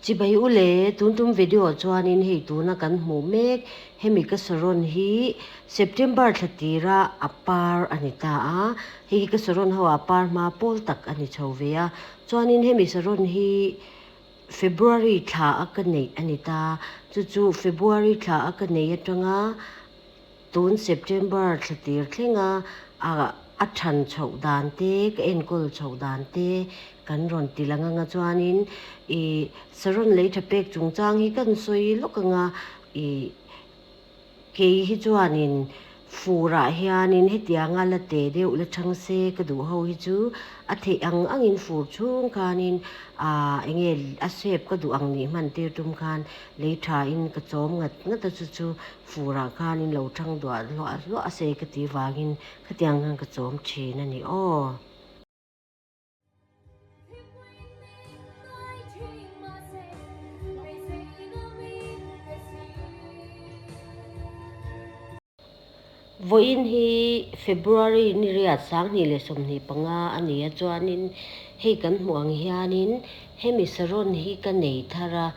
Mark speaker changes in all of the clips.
Speaker 1: Chibai u le, tun tum video ah chuanin hei tuna kan hmuh mek hemi ka saron hi September thla tira a par a ni ta a, hei hi ka saron ho ah par hma pawl tak a ni chho ve a, chuanin hemi saron hi February thla a ka neih a ni ta, chu chu February thla a ka neih atanga Tun September thla tir thlenga a a than chhoh dan te, ka enkawl chhoh dan te kan rawn ti lang anga chuanin ih saron lei tha pek chungchang hi kan sawi lawk anga ih kei hi chuanin furah hianin hetianga la te deuh la chang se ka duh ho hi chu a theih ang angin fur chhung khanin ah enge a shape ka duh ang nih hman tir tum khan lei thain ka chawm ngat ngat a chu chu Furah khan in lo thang duah hluah hluah a sei ka tih vangin khatiang khan ka chawm thin a ni aw. Vawiin hi February ni riat 2025 a ni a chuanin hei kan hmuh ang hianin hemi saron hi ka nei thar a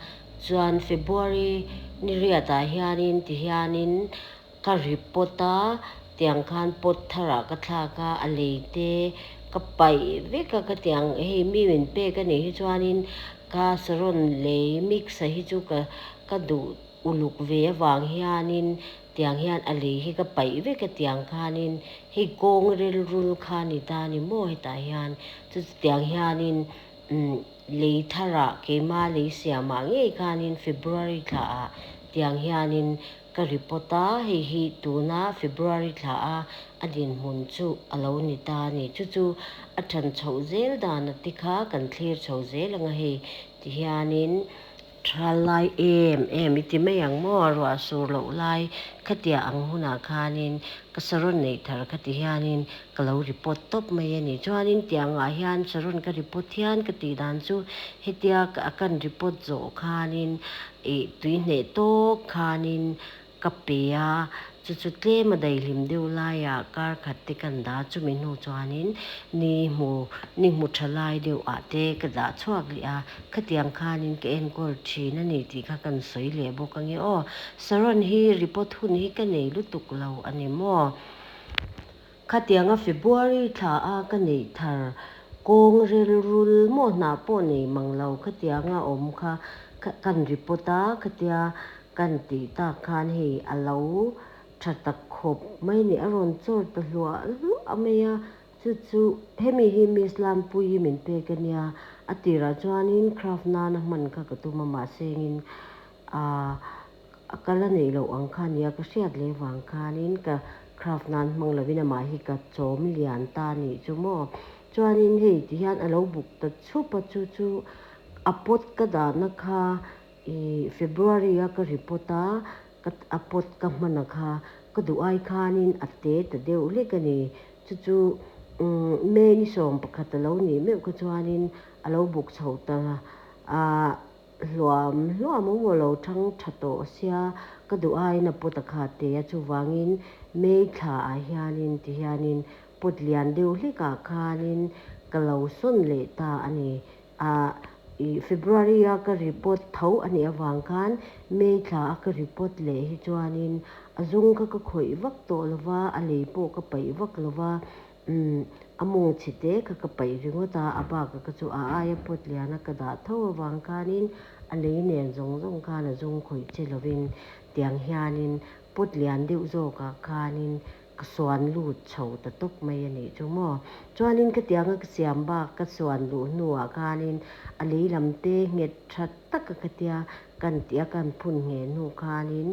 Speaker 1: Chuan February ni riatah hianin ti hianin ka ri pawt a, tiang khan pawt tharah ka thlak a, a lei te ka paih vek a ka tiang hei mi min pek a nih hi chuanin ka saron lei mix a hi chu ka ka duh uluk ve avang hianin tiang hian a lei hi ka paih vek a tiang khanin hei kawng rilrul kha ni ta ni maw hetah hian chu chutiang hianin Umm lei tharah keimah lei siamah ngei khanin February thlaah tiang hianin ka report a, hei hi tuna February thlaah a dinhmun chu a lo ni ta a ni. Chu chu a ṭhan chhoh zel dan a ti kha kan thlir chho zel ang a hei ti hianin Thal lai em em i ti mai ang maw? Ruah sur loh lai khatia ang hunah khanin ka saron neih thar kha ti hianin ka lo report tawp mai a ni. Chuanin tiangah hian saron ka report hian ka tih dan chu hetia a kan report zawh khanin ih tui hneh tawk khanin Ka pe a, chu chu tlem a daihlim deuh laiah kar khat te kan dah chumi hnu chuanin ni hmu ni hmu tha lai deuh ah te ka dah chhuak leh a, khatiang khanin ka enkawl thin a ni tih kha kan sawi leh bawk ange aw. Saron hi report hun hi ka nei lutuk lo a ni maw? Khatianga February thla a ka neih thar kawng rilrul maw hnah pawh nei mang lo khatianga awm kha kan report a, khatia kan tih tak khan hei a lo tha tak khawp mai ni a rawn chawr ta hluah hluah mai a, chu chu hemi hi Miss Lampuii min pek a nia, a tirah chuanin craft nana hman kha ka tum a mahsengin aa A kal a neih loh ang kha nia ka hriat leh vang khanin ka craft nan hmang lovin amah hi ka chawm lian ta a nih chu maw. Chuanin hei ti hian a lo buk ta chhup a chu chu a pot ka dahna kha ih February a ka repot a ka a pot ka hman a kha ka duh ai khanin a te ta deuh hlek a ni. Chu chu May ni 11 a lo nih meuh kha chuanin a lo buk chho ta a. Hluam hluam a maw lo thang tha tawh sia ka duh aiin a pot a khat teh a chuvangin May thla ah hianin ti hianin pot lian deuh hlek ah khanin ka lo sawn leh ta a ni a ih February a ka report tho a nih avang khan May thla a ka report leh hi chuanin a zung kha ka khawih vak tawh lova a lei pawh ka paih vak lova Umm, a mawng chhe te kha ka paih ringawt a, a bakah ka chu a aia pawt lian a ka dah tho avang khanin a lei nen zawng zawng khan a zung khawih che lovin tiang hianin pawt lian deuh zawkah khanin ka suan lut chho ta tawp mai a nih chu maw. Chuanin khatianga ka siam bak ka suan luh hnuah khanin a lei lam te nghet tha taka khatia kan tih a kan phun ngheh hnu khanin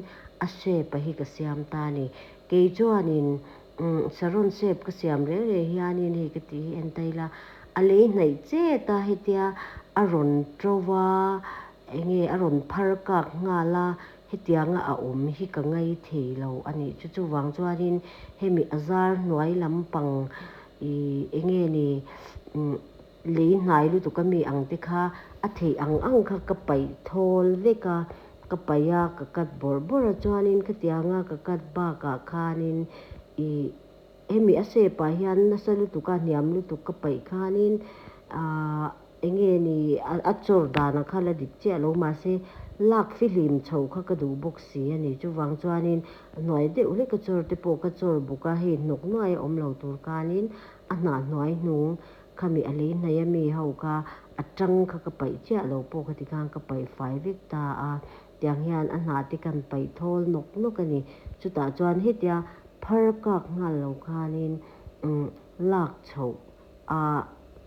Speaker 1: a shape a hi ka siam ta a ni. Kei chuanin Umm saron shape ka siam reng reng hianin hei ka tih hi en ta ila a lei hnaih chet a hetia a rawn to va enge a rawn phar kak nghal a hetianga a awm hi ka ngai thei lo a nih chu chuvang chuanin hemi a zar hnuai lampang ih enge ni umm lei hnai lutuk a mi ang te kha a theih ang ang kha ka paih thawl vek a ka paih a ka cut bawrh bawrh a chuanin khatianga ka cut bakah khanin ih hemi a shape ah hian nasa lutuk a hniam lutuk ka paih khanin ahh. Enge ni a chawr dana kha la dik chiah lo mahse lak fihlim chho kha ka duh bawk si a ni. Chuvang chuanin a hnuai deuh hlek a chawr te pawh ka chawr bawk a, hei hnawk nuai a awm lo tur khanin a hnah hnuai hnung khami a lei hnaih a mi ho kha a tang kha ka paih chiah lo pawh kha tikhan ka paih fai vek ta a, tiang hian a hnah te kan paih thawl nawk nawk a ni. Chutah chuan hetia phar kak nghal lo khanin umm lak chhoh a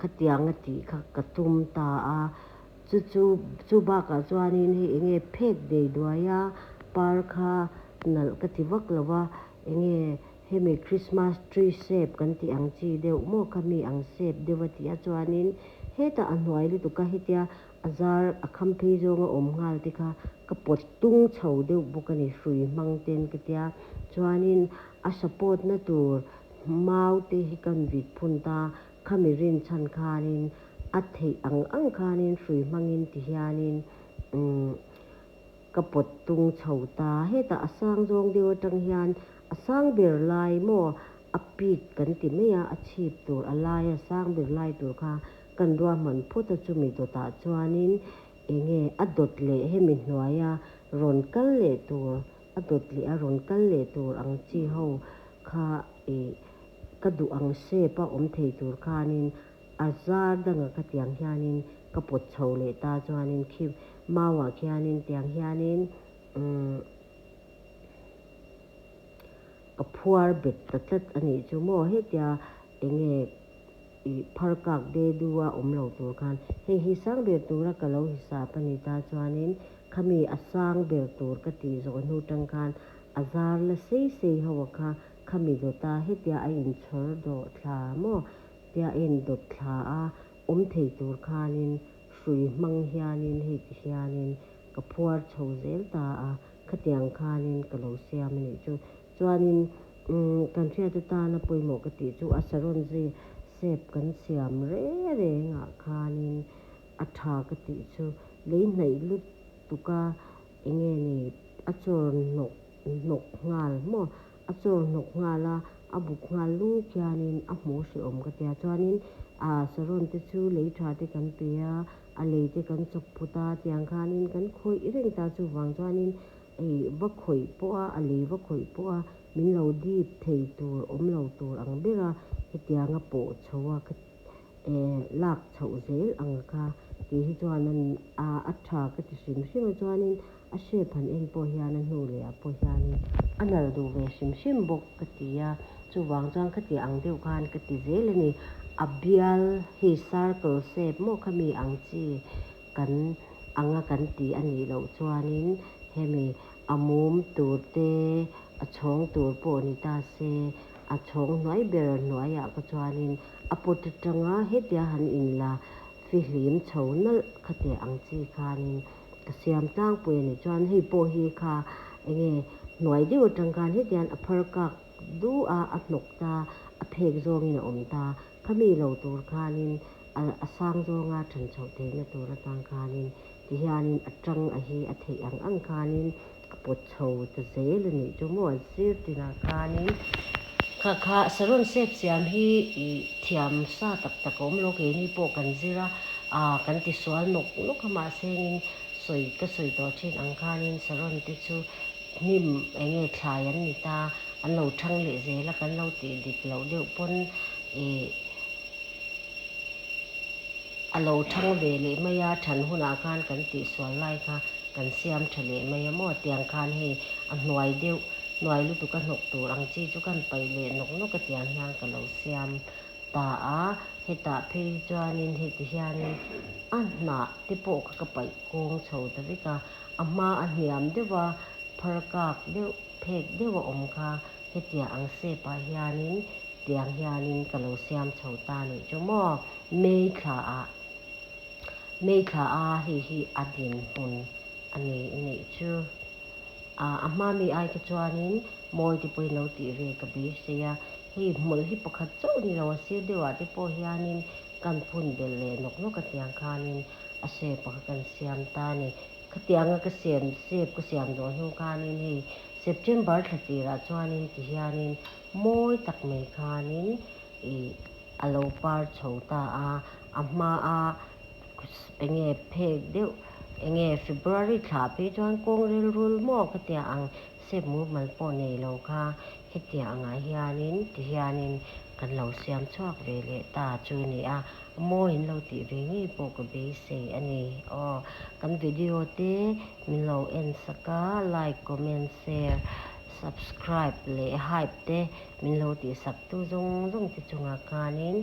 Speaker 1: khatiang a tih kha ka tum ta a, chu chu chu bakah chuanin hei eng nge phek nei duai a par kha nalh ka ti vak lo va, eng nge hemi Christmas tree shape kan tih ang chi deuh maw khami ang shape deuh a tih a chuanin hetah a hnuai lutuk a hetia a zar a kham phei zawnga awm nghal te kha ka pawt tung chho deuh bawk a ni hrui hmang ten ka tia chuanin a support na tur Mau te hi kan vit phun ta, khami rinchhan khanin a theih ang ang khanin hrui hmangin ti hianin umm ka pawt tung chho ta. Hetah a sang zawng deuh atang hian a sang ber lai maw a peak kan ti mai a, a chhip tur a laia sang ber lai tur kha kan ruahman phawt a, chumi dawtah chuanin enge a dawt leh hemi hnuaia rawn kal leh tur A dawt leh a rawn kal leh tur ang chi ho kha ih ka duh ang shape a awm thei tur khanin a zar danga kha tiang hianin ka pawt chho leh ta chuanin khi mauah khianin tiang hianin umm ka phuar bet ta tlat a nih chu maw hetia enge ih phar kak de du a awm lo tur khan hei hi sang ber tura ka lo hisap a ni ta chuanin Khami a sang ber tur ka tih zawh hnu tang khan a zar la sei sei ho a kha khami dawt a hetia a inchhawr dawh thla maw tia a indawt thla a awm thei tur khanin hrui hmang hianin hei ti hianin ka phuar chho zel ta a khatiang khanin ka lo siam a nih chu. Chuanin umm kan hriat atana pawimawh ka tih chu a saron zui sep kan siam reng rengah khanin A tha ka tih chu lei hnaih lutuk a enge ni a chawr hnawk hnawk nghal maw a chawr hnawk nghal a a buk nghal luk hianin a hmuh hrehawm ka tia chuanin ah saron te chu lei tha te kan pe a a lei te kan chawp phut a tiang khanin kan khawih reng ta chuvang chuanin ih va khawih pawh a a lei va khawih pawh a min lo dip thei tur awm lo tur ang bera hetianga pawh chho a ka lak chhoh zel ang kha tih hi chuan a a tha ka ti hrim hrim a chuanin a shape han en pawh hian a hnu leh ah pawh hianin a nalh duh ve hrim hrim bawk ka ti a chuvang chuan khatiang ang deuh khan ka ti zel a ni a bial hei circle shape maw khami ang chi kan anga kan tih a nih loh chuanin hemi a mum tur te a chhawng tur pawh ni ta se a chhawng hnuai ber hnuaiah kha chuanin A pawt atanga hetia han inla fihlim chho nalh khateh ang chi khanin ka siam tlangpui a nih chuan hei pawh hi kha enge hnuai deuh atang khan hetian a phar kak duh a, a hnawk ta, a phek zawngin a awm ta, khami lo tur khanin a a sang zawnga than chhoh theihna tur atang khanin tihianin a tang a hi a theih ang ang khanin Ka pawt chho ta zel a nih chu maw an sir tinah khanin kha kha saron sep siam hi ih thiam sa tak tak a awm lo keini pawh kan zir a ah kan ti sual nawk nawk a mahse engin sawi ka sawi tawh thin ang khanin saron te chu hnim eng nge thlai an ni ta an lo thang leh zel a kan lo tih dik loh deuh pawn ih a lo thang ve leh mai a than hunah khan kan tih sual lai kha Kan siam tha leh mai a maw? Tiang khan hei a hnuai deuh, hnuai lutuk a hnawk tur ang chi chu kan paih leh nawk nawk a tiang hian ka lo siam ta a. Hetah phei chuanin hei ti hianin a hnah te pawh kha ka paih kawng chho ta vek a, a hma a hniam deuh a, phar kak deuh, phek deuh a awm kha hetia ang shape ah hianin tiang hianin ka lo siam chho ta nih chu maw? May thla ah. May thla a hei hi a dinhmun a ni nih chu. A hma mi ai kha chuanin mawi te pawhin lo tih ve ka beisei a, hei hmawlh hi pakhat chauh ni lo a sir deuhah te pawh hianin kan phun belh leh nawk nawk a tiang khanin a shape a kha kan siam ta a ni. Khatianga ka siam shape ka siam zawh hnu khanin hei September thla tirah chuanin ti hianin mawi tak mai khanin ih a lo par chho ta a, a hmaa Enge phek deuh enge February thla phei chuan kawng rel rul maw ka tia ang step mumal pawh nei lo kha hetiang angah hianin tihianin kan lo siam chhuak ve leh ta chu a ni a, a mawi in lo tih ve ngei pawh ka beisei a ni aw. Kan video te min lo en sak a like comment share subscribe leh hype te min lo tih sak tu zawng zawng te chungah khanin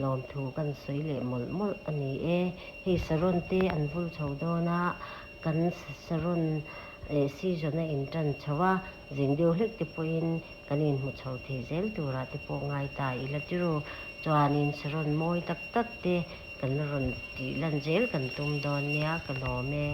Speaker 1: Lawmthu kan sawi leh mawlh mawlh a ni e. Hei saron te an vul chho dawn a, kan saron eh season a intan chho a, zing deuh hlek te pawhin kan inhmu chho thei zel turah te pawh ngai ta ila tiru. Chuanin saron mawi tak tak te kan la rawn tih lan zel kan tum dawn nia ka lawm e.